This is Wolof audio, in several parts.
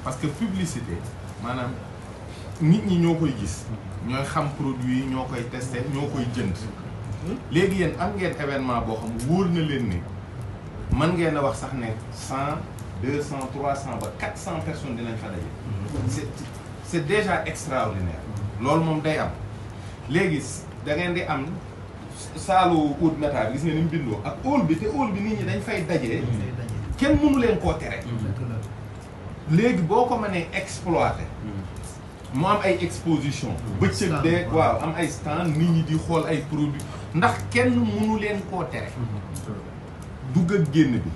parce que publicité maanaam nit ñi ñoo koy gis ñooy xam produit yi ñoo koy testé ñoo koy jënd léegi yéen am ngeen événement boo xam wóor na leen ni mën ngeen a wax sax ne 100 200 300 ba 400 personnes dinañ fa daje. c'est déjà extraordinaire. loolu moom day am léegi da ngeen di am saalu Oud Méta gis nga ni mu bindoo ak hall bi te hall bi nit ñi dañ fay dajee kenn mënu leen koo tere. léegi boo ko mënee exploiter mu am ay exposition bëccëg beeg waaw am ay stand nit ñi di xool ay produits ndax kenn mënu leen koo tere. dugg ak génn bi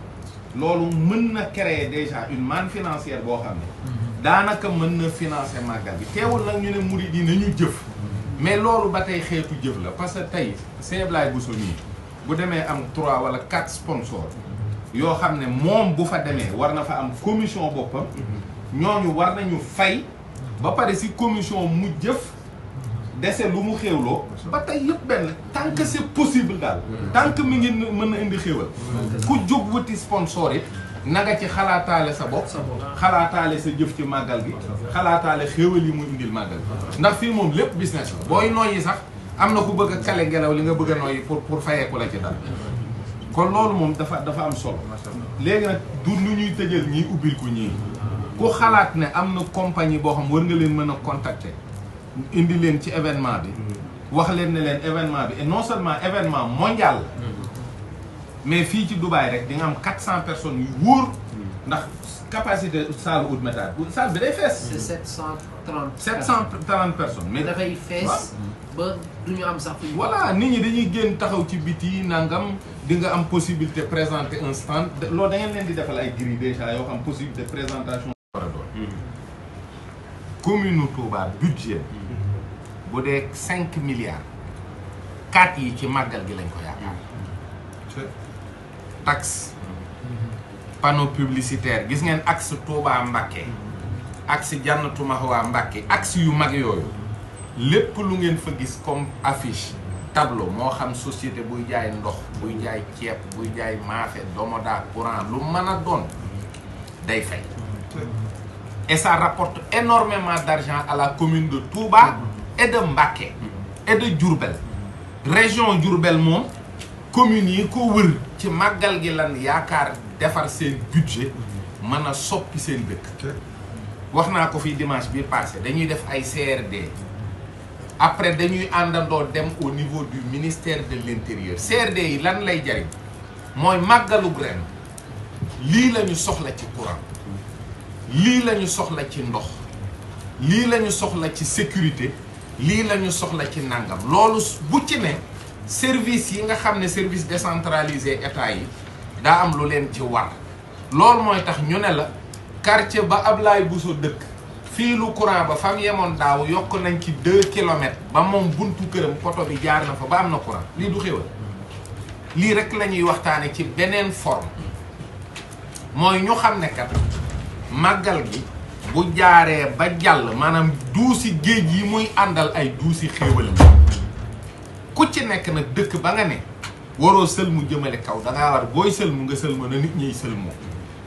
loolu mën na créer déjà une manne financière boo xam ne daanaka mën na financer màggal bi teewul nag ñu ne murid yi nañu jëf mais loolu ba tey xeetu jëf la parce que tey Sëñ Ablaye Bousso nii bu demee am 3 wala 4 sponsors yoo xam ne moom bu fa demee war na fa am commission boppam ñooñu war nañu fay ba pare si commission mu jëf dese lu mu xéwloo ba tey yëpp benn tant que c'est possible daal tant que mi ngi mën na indi xéwal ku jóg wuti sponsor it na nga ci xalaataale sa bopp xalaataale sa jëf ci màggal gi xalaataale xéwal yi mu indil màggal gi ndax fii moom lépp business la booy noyyi sax am na ku bëgg a kale ngelaw li nga bëgg a noyyi pour fayeeku la ci dal kon loolu moom dafa am solo léegi nag du lu ñuy tëjal ñii ubbil ko ñii ku xalaat ne am na compagnie boo xam war nga leen mën a contacter indi leen ci événement bi wax leen ne leen événement bi et non seulement événement mondial mais fii ci Dubaï rek di nga am 400 personnes yu wóor ndax capacité salle Oud Méta salle bi day fees. c'est 730. 730 personnes. mais dafay fees ba du ñu am sax. voilà nit ñi dañuy génn taxaw ci biti nangam di nga am possibilité présenter un stand loolu da ngeen leen di defal ay grilles déjà yoo xam possibilité présentation. war a doon commune Touba budget bu dee 5 milliards 4 yi ci màggal gi lañ ko yaakaar. taxe panneau publicitaire gis ngeen axe Touba Mbacké axe Jannatu Mahwa Mbacké axe yu mag yooyu lépp lu ngeen fa gis comme affiche tableau moo xam société buy jaay ndox buy jaay ceeb buy jaay maafe domoda courant lu mën a doon day fay et ça rapporte énormément d'argent à la commune de Touba et de Mbacké et de Diourbel région Diourbel moom communes yi ko wër ci màggal gi lan yaakaar defar seen budget mën a soppi seen dëkk wax naa ko fii dimanche bi passé dañuy def ay CRD après dañuy àndandoo dem au niveau du ministère de l'intérieur CRD yi lan lay jariñ mooy màggalug ren lii la ñu soxla ci courant lii la ñu soxla ci ndox lii la ñu soxla ci sécurité lii la ñu soxla ci nangam loolu bu ci ne service yi nga xam ne service décentralisé état yi daa am lu leen ci war loolu mooy tax ñu ne la quartier ba Ablaye Bousso dëkk fii lu courant ba fam yemoon daaw yokk nañ ci 2 kilomètres ba moom buntu këram poto bi jaar na fa ba am na courant lii du xéwal lii rek la ñuy waxtaane ci beneen forme mooy ñu xam ne kat màggal gi bu jaaree ba jàll maanaam duusi géej yi muy àndal ay duusi xéwal yi ku ci nekk nag dëkk ba nga ne waroo sëlmu jëmale kaw da ngaa war booy sëlmu nga sëlmu na nit ñiy sëlmoo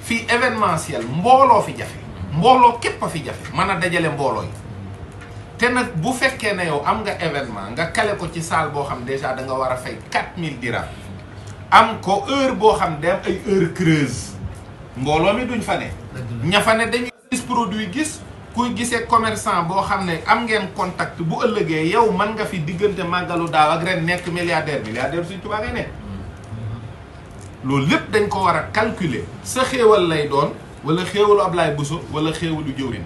fii événementiel mbooloo fi jafe mbooloo képp a fi jafe mën a dajale mbooloo yi te nag bu fekkee ne yow am nga événement nga kale ko ci salle boo xam déjà da nga war a fay 4000 dirham am ko heure boo xam dem ay heure creuse mbooloo mi duñ fa ne ña fa ne dañuy gis produit gis kuy gisee commerçant boo xam ne am ngeen contact bu ëllëgee yow mën nga fi diggante màggalu daaw ak ren nekk milliardaire Sëñ Tuubaa ngay nekk loolu lépp dañ ko war a calculer sa xéewal lay doon wala xéewalu Ablaye Bousso wala xéewalu jëwriñ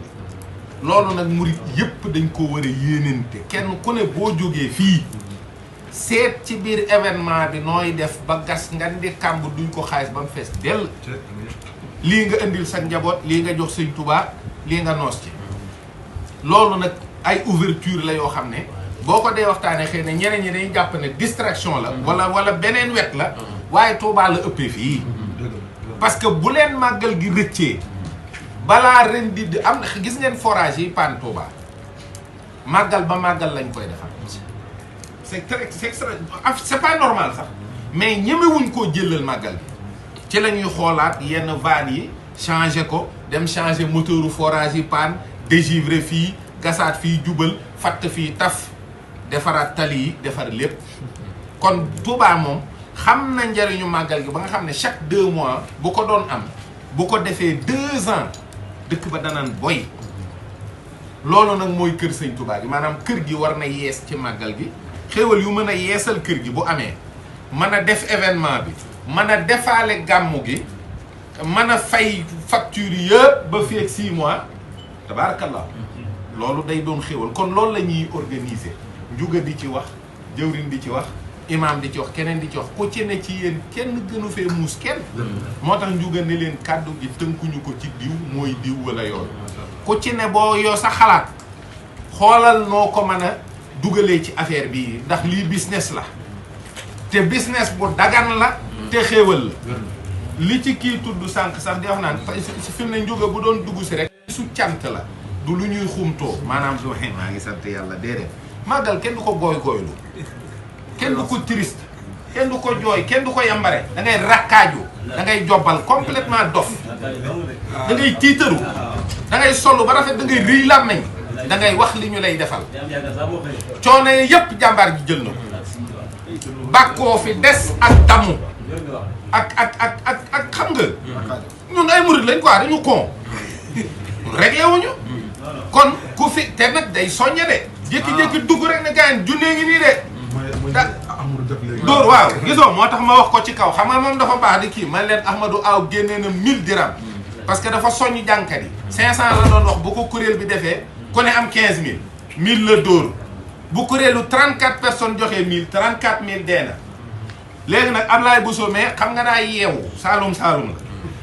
loolu nag murit yépp dañ ko war a yéenante kenn ku ne boo jógee fii seet ci biir événement bi nooy def ba gas nga di kàmb duñ ko xaalis ba mu fees dell lii nga indil sa njaboot lii nga jox Sëñ Tuubaa lii nga noos ci loolu nag ay ouverture la yoo xam ne boo ko dee waxtaanee xëy na ñeneen ñi dañuy jàpp ne distraction la wala beneen wet la waaye Touba la ëppee fii parce que bu leen màggal gi rëccee balaa ren di am gis ngeen forage yi paan Touba màggal ba màggal lañ koy defar c'est pas normal sax mais ñemewuñ koo jëlal màggal gi ci la ñuy xoolaat yenn vannes yi changé ko dem changer moteuru forage yi panne dégivrer fii gasaat fii jubal fatt fii taf defaraat tali yi defar lépp kon Touba moom xam na njariñu màggal gi ba nga xam ne chaque 2 mois bu ko doon am bu ko defee 2 ans dëkk ba danaan boy loolu nag mooy kër sëñ Touba gi maanaam kër gi war na yees ci màggal gi xéewal yu mën a yeesal kër gi bu amee mën a def événement bi mën a defaale gàmmu gi mën a fay facture yëpp ba fii ak 6 mois tabaarakallah loolu day doon xéewal kon loolu la ñuy organiser njuga di ci wax jëwrin di ci wax imam di ci wax keneen di ci wax ku ci ne ci yéen kenn gënu fee muus kenn moo tax njuga ne leen kàddu gi tënkuñu ko ci diw mooy diw wala yoon ku ci ne boo yoo sa xalaat xoolal noo ko mën a dugalee ci affaire bi ndax lii business la te business bu dagan la te xéewal la li ci kii tudd sànq sax di wax naan fi mu ne njuga bu doon dugg si rek su cant la du lu ñuy xumtoo maanaam du waxee maa ngi sant yàlla déedéet màggal kenn du ko gooy-gooylu kenn du ko triste kenn du ko jooy kenn du ko yambare da ngay rakkaaju da ngay jobbal complètement dof da ngay tiitaru da ngay solu ba rafet da ngay rëy làmmiñ da ngay wax li ñu lay defal coono yépp jàmbaar ji jël na ko bàkkoo fi des ak damu ak xam nga ñun ay murid lañ quoi dañu kon réglé wuñu kon ku fi te nag day soññe de jékki-jékki dugg rek ne gaañ junnee ngi nii de da dóor waaw gisoo moo tax ma wax ko ci kaw xam nga moom dafa baax di kii man leen Ahmadou Aw génnee na 1000 dirham parce que dafa soññ jànkat yi 500 la doon wax bu ko kuréel bi defee ku ne am 15000 1000 la dóor bu kuréelu 34 personnes joxee 1000 34000 dee na léegi nag Ablaye Bousso mais xam nga daa yeewu saalum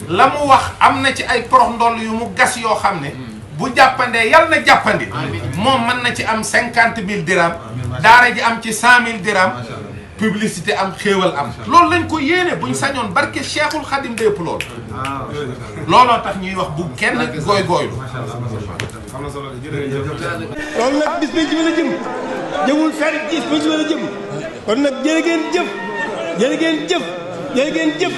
la mu wax am na ci ay porox ndoll yu mu gas yoo xam ne bu jàppandee yal na jàppandi moom mën na ci am 50000 dirham daara ji am ci 100000 dirham publicité am xéewal am loolu lañ ko yéene buñ sañoon barke Cheikhul Khadim dépp loolu looloo tax ñuy wax bu kenn gooy-gooylu loolu nag bis bañ ci mën a jëm jëmul fenn bis bañ ci mën a jëm kon nag jërë ngeen jëf jërë ngeen jëf jërë ngeen jëf